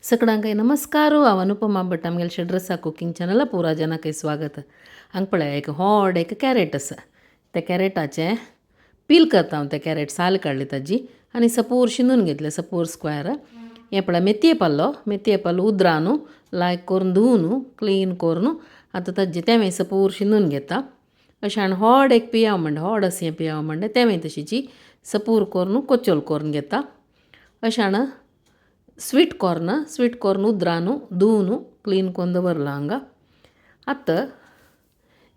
सगळ्यांक नमस्कार. हांव अनुपमा भट, आमगेले षड्रसा कुकिंग चॅनला पुरा जनाक स्वागत. हांगा पळय एक व्हड एक कॅरेट आसा. त्या कॅरेटाचें पील करता हांव. त्या कॅरेट साल काडली ताजी आनी सपूर शिंदून घेतले, सपूर स्क्वेर. हें पळय मेथये पालो, मेथये पालो उदरा न्हू लायक करून धुवन क्लीन करून आतां ताजें तें सपूर शिंदून घेता. अशें हाण व्हड एक पियाव म्हणटा, व्हड अशें पियाव म्हणटा, तेंवूय तशीची सपूर करून कोचोल करून घेता. अशें हाण स्वीट कॉर्न, स्वीट कॉर्न उदरा न्हू धुवन क्लीन करून दवरलां हांगा. आतां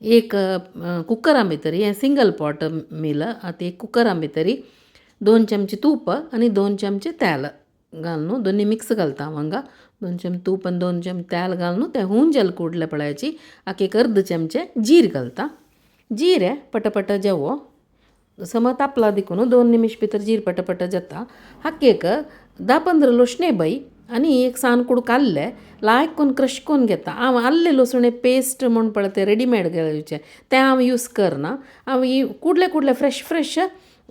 एक कुकरा भितर, हें सिंगल पॉट मील, आतां एक कुकरा भितर 2 चमचे तूप आनी 2 चमचे तेल घालून दोनी मिक्स घालता हांव हांगा. 2 चमचे तूप आनी 2 चमचे तेल घालून तें हून जालें कुडलें पळयाची आतां एक अर्द चमचे जीर घालता. जिरें पटपट जेवो सम तापला देखून 2 निमिश भितर जीर पटपट जाता. हाका एक 10-15 लसणे बाई आनी एक सान कुडको आल्लें लायक करून क्रश करून घेता. हांव आल्लें लसुणे पेस्ट म्हूण पळय तें रेडीमेड घेवचें तें हांव यूज करना. हांव कुडले कुडले फ्रेश फ्रेश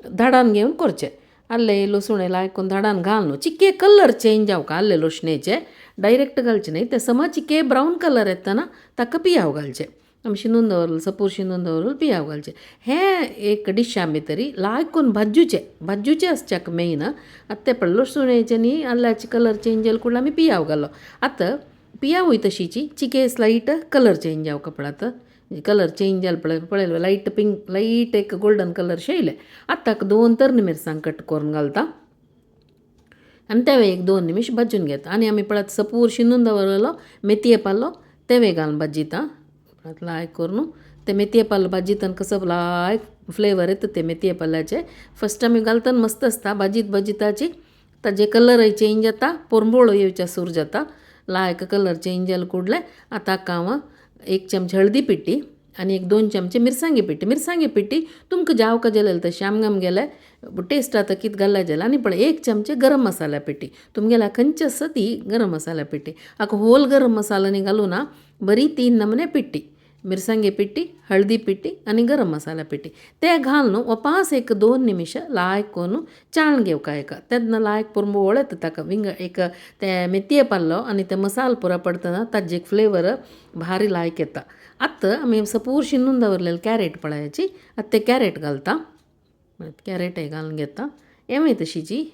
धाडान घेवन करचें. आल्लें लसुणे लायक करून धाडान घालून चिके कलर चेंज जावका आल्लें लसणेचे डायरेक्ट घालचें न्हय, तें समज चिके ब्रावन कलर येतना ताका पियाव घालचें. आमी शिनून दवरलें, सपूर शिनून दवरलें, पियाव घालचें. हें एक डिशा भितरी लायक करून भाजूचें, भाजूचें आसच्याक मेन. आतां तें पळय लसुणेचें न्ही आल्ल्याचे कलर चेंज जाले कुडले आमी पियाव घालो. आतां पियावूय तशीची चिके स्लायट कलर चेंज जावका पळय. आतां कलर चेंज जाले पळय, पळयलें लायट पिंक, लायट एक गोल्डन कलर शेयलें. आतां ताका 2 तरणी मिरसांग कट करून घालता आनी तें एक 2 निमिश भाजून घेता. आनी आमी पळय सपूर शिनून दवरलेलो मेथये पालो तेंवूय घालून भाजयता लायक करून. ते मेथये पालो भाजयतना कसो लायक फ्लेवर येता ते मेथये पाल्याचे. फस्ट आमी घालतना मस्त आसता, भाजीत भाजिताची ताजे कलरय चेंज जाता, पोरंबोळ येवच्या सूर जाता. लायक कलर चेंज जाले कुडले आतां हाका हांव 1 चमचे हळदी पिठी आनी एक 2 चमचे मिरसांगे पिठी. मिरसांगे पिठी तुमकां जावका जालें तशें आमकां आमगेले टेस्ट आतां कितें घालल्या जालें. आनी पळय 1 चमचे गरम मसाल्या पिठी, तुमगेल्या खंयची आसा ती गरम मसाल्या पिठी. हाका होल गरम मसालो न्ही घालूं ना, बरी 3 नमुने पिठी, मिरसांगे पिठी, हळदी पिठी आनी गरम मसाला पिठी ते घालून वपास एक 2 निमिश लायक करून चाळण घेवका एका. तेन्ना लायक पोरंबोळ येता ताका विंग एक ते मेथये पालो आनी ते मसाल पुरा पडटना ताजे एक फ्लेवर भारी लायक येता. आतां आमी सपूर शिनून दवरलेले कॅरेट पळयाची, आतां ते कॅरेट घालता, कॅरेटय घालून घेता. हेंवूय तशीची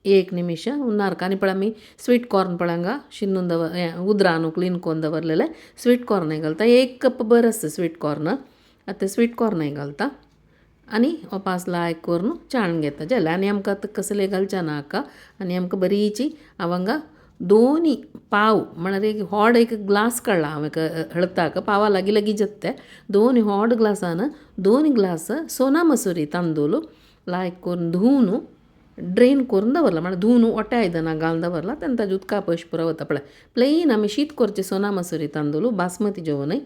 1 निमिश उन्नारका. आनी पळय आमी स्वीट कॉर्न पळय हांगा शिनून दवर, उदरान क्लीन करून दवरलेले स्वीट कॉर्नय घालता. 1 कप बरें आसता स्वीट कॉर्न. आतां स्वीट कॉर्नय घालता आनी वपास लायक करून चाळून घेता जालें. आनी आमकां आतां कसलें घालचें ना हाका. आनी आमकां बरीची हांव हांगा 2 पाव म्हळ्यार एक व्हड एक ग्लास काडला हांव एक हळताक पावा लागीं लागीं जाता तें. 2 व्हड ग्लासान 2 ग्लास सोना मसुरी तांदूळ लायक करून धुवन ड्रेन करून दवरला, म्हळ्यार धुवन ओट्या आयदनां घालून दवरला. तेन्ना ताजें उदका पयशे पुरो वता. पळय प्लेन आमी शीत करचें सोना मसुरी तांदूळ बासमती जेवणय.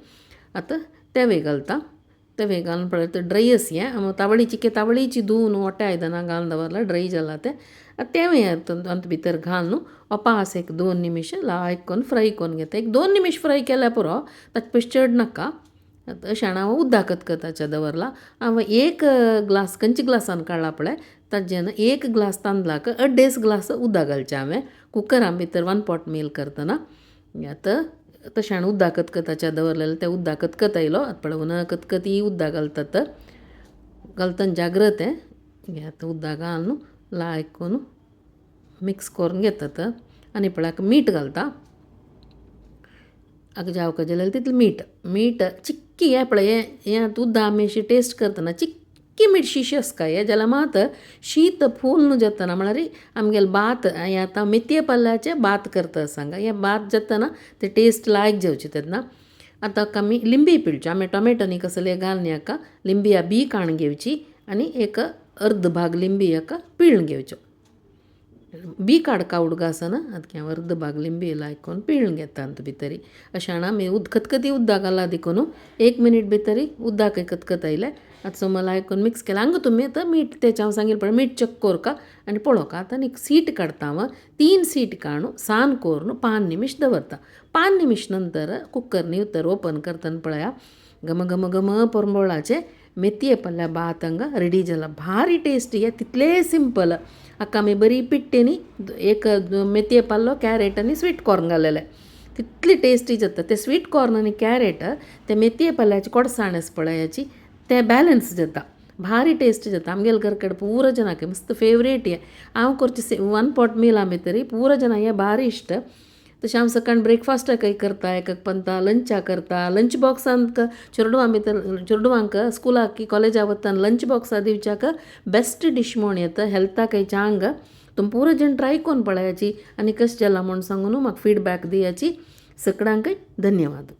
आतां तेंवूय घालता, तेंवूय घालून पळय ते ड्राय आस हें तावळी चिके तावळीची धुवन ओट्या आयदनां घालून दवरला, ड्राय जाला तें. आतां तेंवूय आतां भितर घालून वपास एक 2 निमिश लायक करून फ्राय करून घेता. एक 2 निमिश फ्राय केल्यार पुरो, ताचे पयस चड नाका. अशें हांव उदक खतखताचें दवरलां. हांव 1 ग्लास खंयच्या ग्लासान काडला पळय ताजें 1 ग्लास तांदळाक 2.5 ग्लास उदक घालचें हांवें कुकरा भितर 1 पॉट मील करतना. आतां तशें हांवें उदक खतखताचें दवरलेलें तें उदक खतखत आयलो. आतां पळय खतखती उदक घालतात, घालतना जाग्रत हें. आतां उदक घालून लायक करून मिक्स करून घेतात. आनी पळय मीठ घालता, हाका जावका जाल्यार तितलें मीठ. मीठ चिक्की हें पळय हें आतां उदक आमी अशी टेस्ट करतना चिक्की मीठ शिशे आसता हें जाल्यार मात शीत फूल जातना, म्हळ्यार आमगेलें भात हें आतां मेथये पाल्याचें भात करता सांगा, हें भात जातना तें टेस्ट लायक जावचें तेन्ना. आतां आमी लिंबी पिळचे, आमी टोमॅटो न्ही कसले घालनी हाका, लिंबी बी काडून घेवची आनी एक अर्द भाग लिंबी हाका पिळून घेवच्यो. बी काडका उडगासना आतां हांव अर्द भाग लिंबी लायक करून पिळून घेता आतां भितरी. अशें हाण आमी खतखती उदक घाला देखून 1 मिनीट भितरी उदक खतखत आयलें. आतां समज लायक करून मिक्स केलें. हांगा तुमी आतां मीठ तेचें हांव सांगिल्लें पळय मीठ चॅक करका आनी पळोवका. आतां एक सीट काडटा हांव, 3 सीट काडून सान करून 5 निमिश दवरता. 5 निमिश नंतर कुकर न्ही तर ओपन करतना पळया घम घम घम पोरंबोळाचें मेथये पल्ल्या भात हांगा रेडी जाला. भारी टेस्टी, तितलें सिंपल. हाका आमी बरी पिट्टी न्ही एक मेथये पालो, कॅरेट आनी स्वीट कॉर्न घालेलें. तितली टेस्टी जाता. ते स्वीट कॉर्न आनी कॅरेट ते मेथये पाल्याची कोडसाण आसा पळय ते बॅलन्स जाता. भारी टेस्टी जाता. आमगेले घर कडेन पुरो जाणांक मस्त फेवरेट हें. हांव करचे वन पोट मिला भितर पुरो जाणां हें भारी इश्ट. तशें हांव सकाळीं ब्रेकफास्टाकय करता एक एक पंता लंचाक करता. लंच बॉक्सांत चेडवां भितर चेडवांक स्कुलाक कॉलेजा वतना लंच बॉक्सा दिवच्याक बेस्ट डीश म्हूण येता हेल्थाकय चांग. तुमी पुरो जाण ट्राय करून पळयाची आनी कशें जालां म्हूण सांगून म्हाका फिडबॅक दियाची. सगळ्यांकय धन्यवाद.